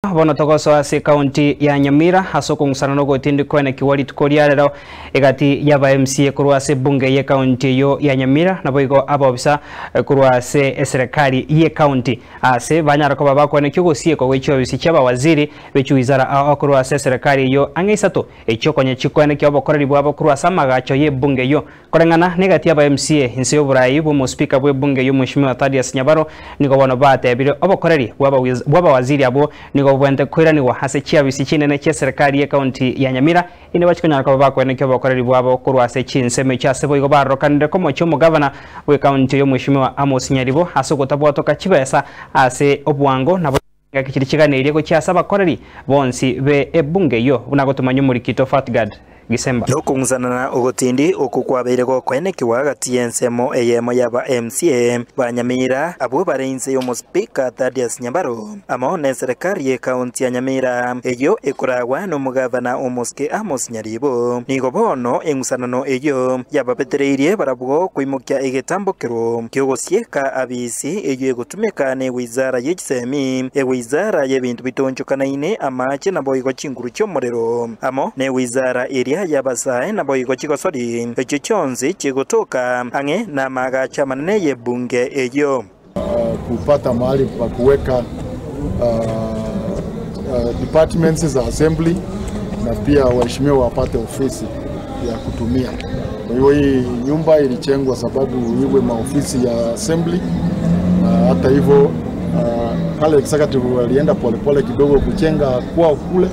Bono togosoa ase ekaunti ya Nyamira ase okong'usana na ogotindikwa enekigwa rituko ria rero egati y'aba MCA korwa ase ebunge y'ekaunti eyio ya Nyamira naboigo abaofisa korwa ase eserekari y'ekaunti ase banyara koba bakoenekia ogosiekwa gwe chiofisi chi'abawaziri be chiwizara ao korwa ase eserekari eyio ang'e isato echio konya chikoenekia obokoreri bwabo korwa ase amagacho y'ebunge eyio. Koreng'ana negati y'aba MCA inse y'oborai bw'omospika bw'ebunge eyio Mweshimiwa Thaddeus Nyabaro nigo bono batebire obokoreri bw'abawaziri abwo nigo bobwenerete koiranigwa ase chiabisi chinene chi'eserekari y'ekaunti ya Nyamira inde bachie konyara koba bakoenekia obokoreri bwabo korwa ase chinsemo echio ase boigo barorokanire komochia omogavana bw'ekaunti eyio Mweshimiwa Amos Nyaribo ase ogotabwatoka chibesa ase obwango nabo Engaki chiria chiganeirie gochia ase abakoreri bonsi be ebunge eyio, buna gotomanya omorikito Fatgard Gisemba. Nokong'usanana ogotindi okwo kwabeire gokoenekigwa gati y'ensemo eyemo y'aba MCA ba Nyamira abwo bare inse y'omospika Thaddeus Nyabaro amo neserekari y'ekaunti ya Nyamira eyio ekoragwa nomogavana omosike Amos Nyaribo. Nigo bono eng'usanano eyio yababetereirie barabwo koimokia egetambokero ki'ogosieka abisi eyio egotumeka ne wizara ye chisemi, ewizara y'ebinto bitonchokanaine amache naboigo chinguru chi'omorero, amo newizara eria y'abasae naboigo chigosori, echio chionsi chigotoka ang'e namagacho amanene y'ebunge eyio. Kupata mahali pa kuweka departments za assembly na pia waheshimiwa wapate ofisi ya kutumia. Kwa hiyo hii nyumba ilijengwa sababu iwe maofisi ya assembly, na hata hivyo pale executive walienda polepole kidogo kujenga kwao kule,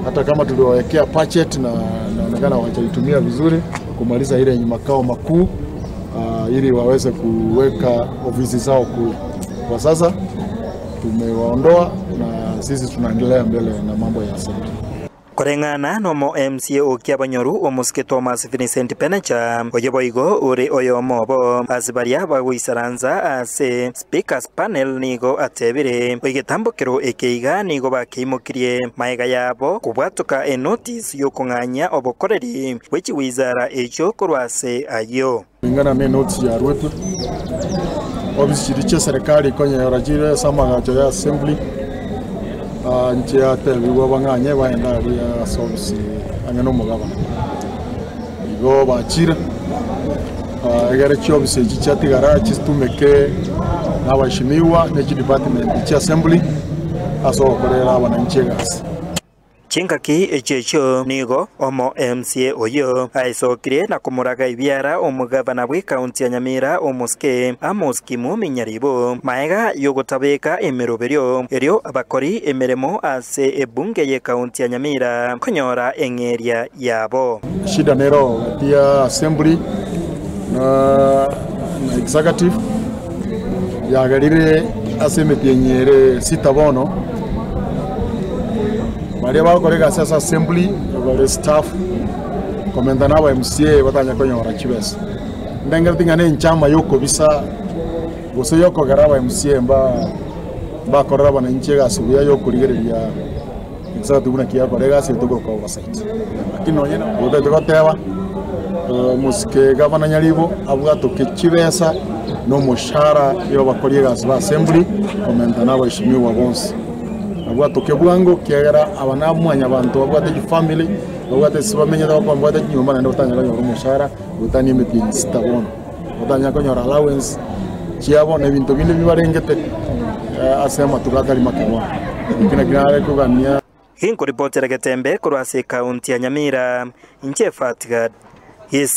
hata kama tuliwawekea budget na inaonekana hawajaitumia vizuri kumaliza ile makao makuu ili waweze kuweka ofisi zao kule. Kwa sasa tumewaondoa na sisi tunaendelea mbele na mambo ya assembly. Koreng'ana nomo MCA okiabanyoru omosike Thomas Vincent Penecha oyo boigo ore oyomo obo ase baria bagoisaransa ase speakers panel nigo atebire oigetambokero ekeiga nigo bakeimokirie maega yabo kobwatoka enotice yokong'anya obokoreri bwe chiwizara echio korwa ase ayio. Kulingana na notice ya rwetwe ofisi chiri chia serikali konyora chire ase amagacho ya assembly nche atebigwa bang'anye baenda aria ase ofisi ang'e na omogabana igo bachire egere chiofisi echi chiatigara chitumeke na abaheshimiwa na echidepartment chia assembly ase ogokorera abananchi egasi. Chingaki echio echio nigo omo MCA oyo aesokire na komoraga ebiara omogavana bwe ekaunti ya Nyamira omosike Amos Kimumi Nyaribo maega yogotabeka emeroberio erio abakori emeremo ase ebunge y'ekaunti ya Nyamira konyora eng'eria yabo. Shida nero gati ya assembly na executive yagerire ase emetienyi ere sita bono baria bagokora egasi ase assembly bare staff komenta na aba MCA batanya konyora chibesa ndengere ting'a na enchama yokobisa gose yokogera aba MCA mba bakorera abananchi egasi buya yokorigereria executive buna kiakora egasi etogoroka oversight lakini nonye gotete goteba omosike gavana Nyaribo abwatoke chibesa na omoshahara yobakori egasi ba assembly komenta na abaheshimiwa bonsi abwatoke bwango kiagera aba namwanya banto babwate chifamily babwate ase bamenyete bakoba babwate chinyomba naende batanya konyora omoshahara gotania emetienyi sita bono batanya konyora allowance chiabo na ebinto binde bibarengete ase amatuko atari make bono ekio nakio nare kogania. Ginkoripotera Getembe korwa ase ekaunti ya Nyamira, inche Fatgad.